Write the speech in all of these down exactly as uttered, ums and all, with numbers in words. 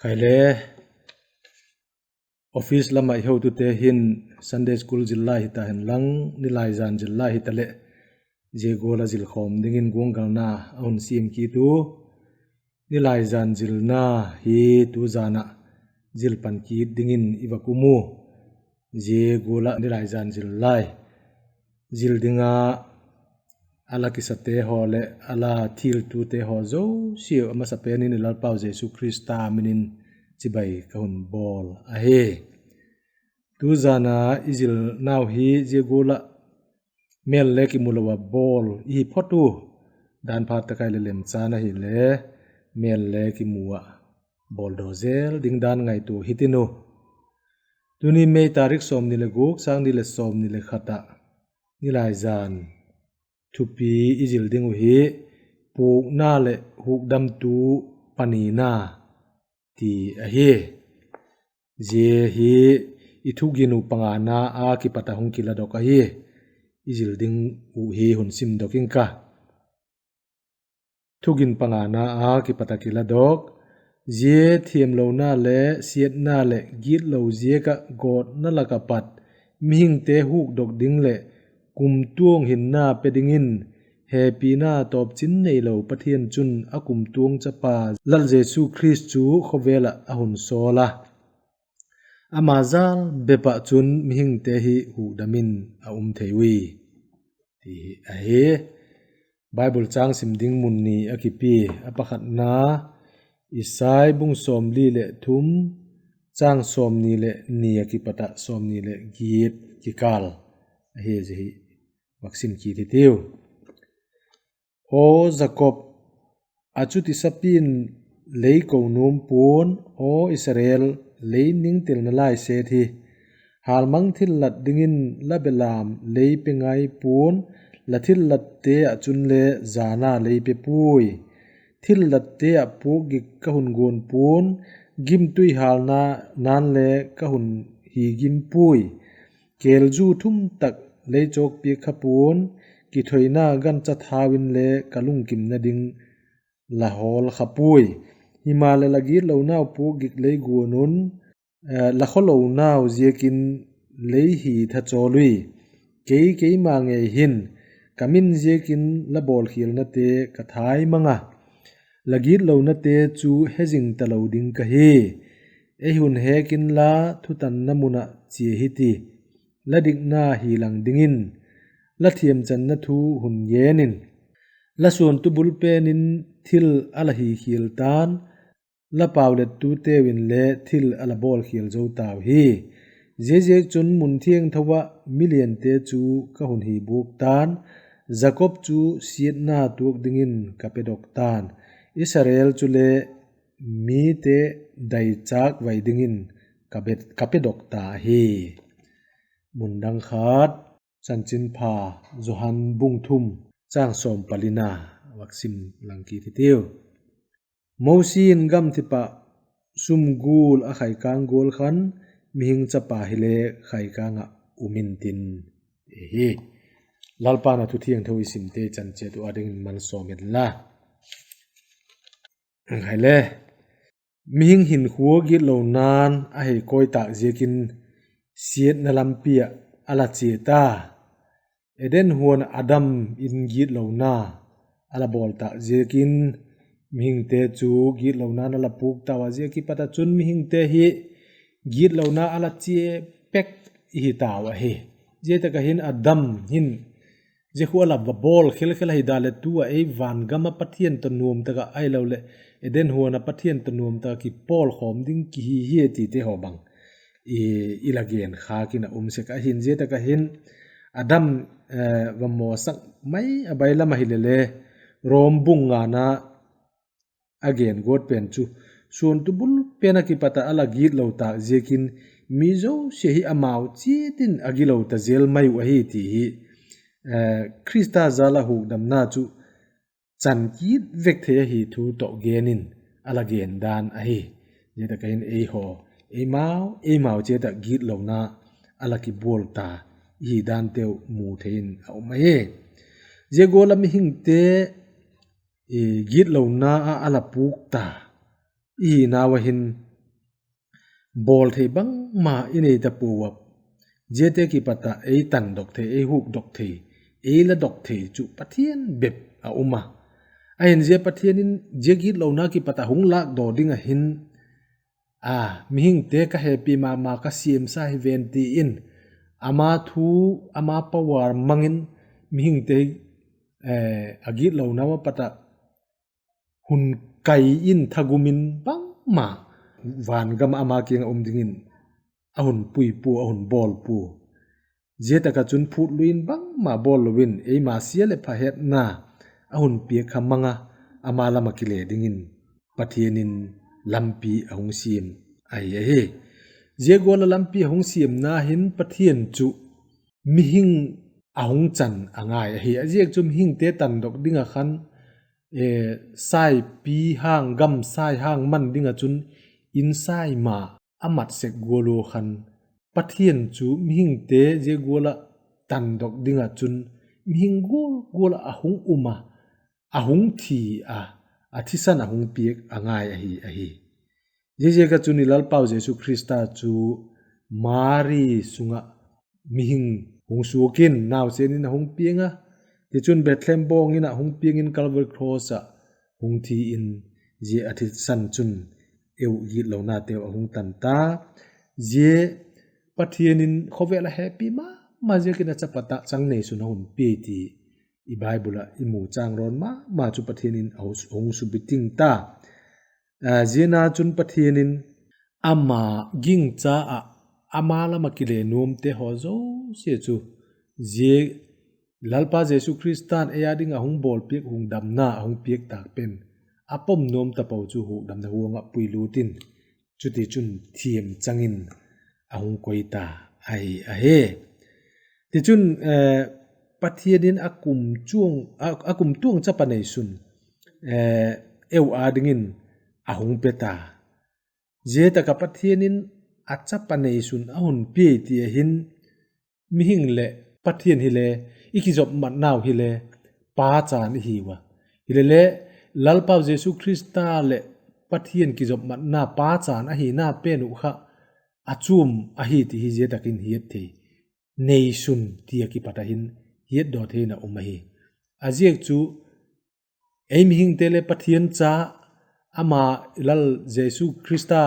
Khai le, office lam ah i hotute hin Sunday school zil lai hita hen lang, nilaizan zil lai hitaleh, zia gual ah zilkhawm dingin guanggalna a hun siam kit u. Nilaizan zilna hi tu zan ah zil pan kit dingin i va kum u. Zia gual ah nilaizan zil lai, zil ding ah a la kisate haw leh a la thiltute haw zosia a masapen in i Lalpau Jesu Khrista min in chibai ka hun bawl ahi. Tu zan a i zilnau hi zia gual ah mêl le kimu lo ah bawl i hi phot u. Dan phat tak ah i le lemchan ahile mêl le kimu ah bawldaw zel ding dan ngaitua hitin u. Tuni May tarik sawmni leh guk, sâng ni leh sawmni leh khat ah nilaizan thupi i zil ding uh hi, Pukna leh Hukdamtu Panina ti ahi. Zia hi i thugin uh pangana a kipat ah hung kiladok ahi. I zil ding uh hi hun simdok ing ka. Thugin pangana a kipat ah kiladok. Zia thiamlona le siatna leh gitlo ziak ah gawtna lak ah pat mihingte hukdok ding leh kumtuang hinna pe dingin, hepina tawpchin neilo Pathian chun a kumtuang chapa Lal Jesu Khrist chu khawvel ah a hun sawl a, ama jal bep ah chun mihingte hi hukdam in a um thei ui, ti ahi. Bible châng sim ding mun ni a kipia, a pakhatna Isai bung sawmli leh thum, châng sawmni leh ni a kipat ah sawmni leh giat kikâl ahi. Zia hi vak sim kit hitiu. Aw Jakob, a chuti sapi'n lei ko nuam pua'n, aw Israel, lei ningtelna lai set hi. Hâlmang thillat dingin la belam lei pe ngai pua'n, la thillatte ah chun le jana lei pe puai. Thillatte ah puak gik ka hun guan pua'n, gimtui hâlna nan le ka hun hi gim puai. Kêlzu thum tak lei chawk piak kha pua'n, kithoina gancha thau inle ka lungkimna ding la hawl kha puai. Himaleh, la gitlonau puak gik lei guan un, la khawlonau ziakin lei hi tha chawl ui. Kei keima ngei hin ka min ziakin la bawlkhialnate ka thai mang a, la gitlonate chu he zing talo ding ka hi. Ei hun hek inla, thutanna mun ah chia hi ti, la dikna hi lang dingin, la thiamchanna thu hun gen in. La suantu bul pen in thil a la hi khial ta'n, la paulettuteu inle thil a la bawl khial zo tau hi. Ziaziakchun, mun thiangtho ah miliante chu ka hun hi buak ta'n, Jakob chu siatna tuak dingin ka pedok ta'n, Israel chule mite daichâk vai dingin ka pedok ta ahi. Mun dang khat, Chanchinpha Johan bung thum, châng sawm palina vak sim lang kit hitiu. Mosi in gamthip ah sumgul a khaikâng gual khan, mihing chapa hile khaikâng ah um intin, ti hi. Lalpa'n a thu thiangtho i simte i chan chiat uh â dingin malsawm inla. Hile, mihing hinkhua gitlona'n a hei kawi tâk ziakin siatna lampi ah a la chia ta. Eden huan ah Adam in gitlona a la bawl tâk ziakin mihingte chu gitlona'n a la pûk tau a, zia kipat ah chun mihingte hi gitlona a la chia pek i hi tau ahi. Zia tak ah hin Adam hin zia khu a la va bawl khel khel ahi da leh tu ah ei van gam ah Pathian tawh nuam tak ah ahiloleh Eden huan ah Pathian tawh nuam tak ah kipawl khawm ding kihi hi a tite haw bang i la gen khâk in a um sek ahi'n. Zia tak ah hin Adam va mawsak mai a bailam ahile le, Rom bung ngana a gen guat pen chu, suantu bul pen ah kipat ah a la gitlo tâk ziakin mi zosia hi amau chiat in a gilo ta zel mai uh ahi ti hi Khrista jal ah hukdamna chu chan kit vek thei ahi thu tawh gen in a la gen dan ahi. Zia tak ah hin eihaw, eimau eimau chiat ah gitlona a la kibawl ta i hi danteu mu thei in a um ahi. Zia gual ah mihingte gitlona ah a la pûk ta i hinau ah hin bawl thei bangma i nei ta pua a, ziate kipat ah ei tandok thei, ei hukdok thei, ei ladok thei chu Pathian bep a um a. Ahin zia Pathian in zia gitlona kipat ah hung lâkdaw ding ah hin, a, mihingte ka hepi ma ma, ka siamsa hi ven ti in, ama thu, ama power mang in mihingte hi, a gitlonau a pat ah hun kai in, thagum in bangma, van gam ah ama kiang ah um dingin a hun pui pua, a hun bawl pua. Zia tak ah chun phûtlui in bangma bawl lo in eima sia leh pha hetna a hun piak kha mang a, ama lam ah kile dingin Pathian in lampi a hung siam ahi ahi. Zia gual ah lampi a hung siamna hin Pathian chu mihing a hung chan a ngai ahi. A ziak chu mihingte tandok ding ah khan, saipi hang, gam sai hang man ding ah chun in sai ma a mat sek gual ua khan, Pathian chu mihingte zia gual ah tandok ding ah chun mihing gual gual ah a hung um a, a hung thi a, a thisan a hung piak a ngai ahi ahi. Ziaziak ah chun i Lalpau Jesu Khrista chu Mari sung ah mihing hung suak in nausen in a hung piang a, tichun Bethlehem bawng in ah hung piang in Calvary Cross ah hung thi in, zia a thisan chun eu gitlonateu a hung tan ta. Zia Pathian in khawvel a hepi ma ma ziakin a chapa tâkchang neisun a hun piai ti i Bible ah i mu chang rawn ma ma chu Pathian in a hung subiting ta. Ziana chun Pathian in ama gingcha ah ama lam ah kile nuamte haw zosia chu zia Lalpa Jesu Khrista'n ei â ding ah hung bawlpiak hukdamna a hung piak tâk pen a pom nuam tapo chu hukdamna huang ah puilut in, chutichun thiamchang in a hung koi ta ahi ahi. Tichun, Pathian in a kumtuang chapa neisun eu â dingin a hung pe ta. Zia tak ah Pathian in a chapa neisun a hun piai ti ahin, mihing leh Pathian hile i kizopmatnau hile pa chan i hiu a. Hilele Lalpau Jesu Khrista leh Pathian kizopmatna pa chan ahina pen uh kha a chuam ahi ti hi zia tak in hiat thei, neisun ti ah kipat ah hin hiatdaw thei in a um ahi. A ziak chu ei mihingte le Pathian cha, ama Lal Jesu Khrista,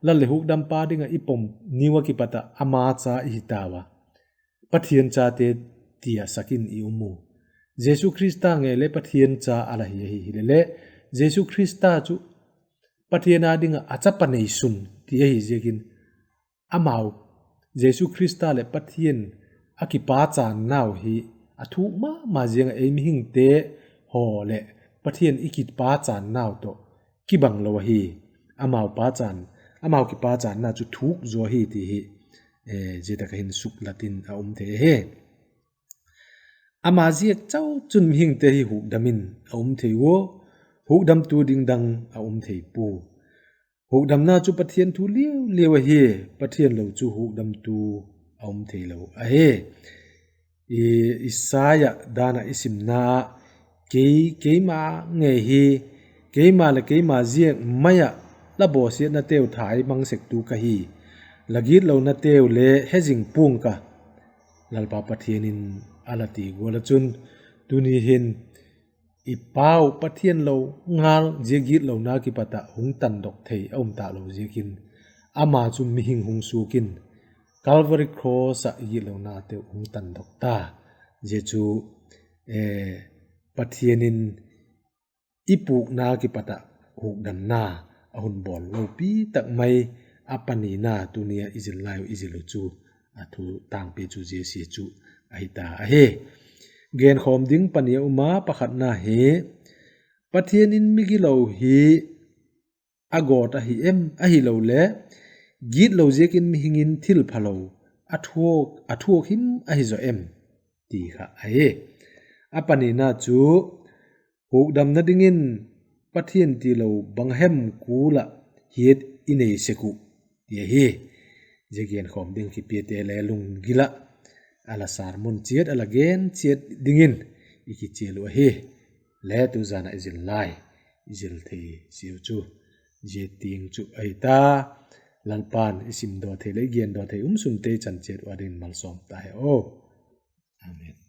Lal leh Hukdampa ding ah i pom niu ah kipat ah ama cha i hi tau a. Pathian chate ti ah sak in i um u. Jesu Khrista ngei le Pathian cha a la hi ahi. Hilele Jesu Khrista chu Pathian â ding ah a chapa neisun ti ahi ziakin, amau, Jesu Khrista leh Pathian a kipâk chânnau hi a thuk ma ma ziang ah ei mihingte haw leh Pathian i kipâk chânnau tawh kibang lo ahi. Amau kipâk chânna chu thuk zaw ahi ti hi zia tak ah hin suklat in a um thei ahi. Ama ziak chau chun mihingte hi hukdam in a um thei ua, hukdamtu ding dang a um thei pua. Hukdamna chu Pathian thu liau liau ahi, Pathian lo chu hukdamtu a um theilo ahi. Isaiah dan ah i simna ah, Kei, keima ngei hi, keima leh keima ziak mai ah la bawsiatnateu thai mang sektu ka hi, la gitlonateu le he zing pua'ng ka, Lalpa Pathian in a la ti gual ah chun, tuni hin i Pau Pathian lo ngal zia gitlona kipat ah hung tandok thei a um tâk lo ziakin, ama chu mihing hung suak in Calvary Cross ah i gitlonateu hung tandok ta. Zia chu Pathian in i pûkna kipat ah hukdamna a hun bawl lopi tak mai a panina tuni ah i zil lai uh, i zil uh chu, a thu tângpi chu zia sia chu ahi ta ahi. Genkhawm ding pani a um a, pakhatna hi, Pathian in migilo hi a gawt ahi em, ahilole gitlo ziakin mihing in thilphalo a thuak him ahi zaw em, ti kha ahi. A panina chu, hukdamna dingin Pathian tilo bang hem kul ah hiat i nei sek uh, ti ahi. Zia genkhawm ding kipiate le lunggil ah a la sermon chiat, a la gen chiat dingin i kichial uh ahi. Le tu zan ah i zil lai, i zil thei siau chu zia tiang chu ahi ta. Lalpa'n i simdaw thei leh i gendaw thei um sunte chan chiat ua dingin malsawm ta hen aw. Amen.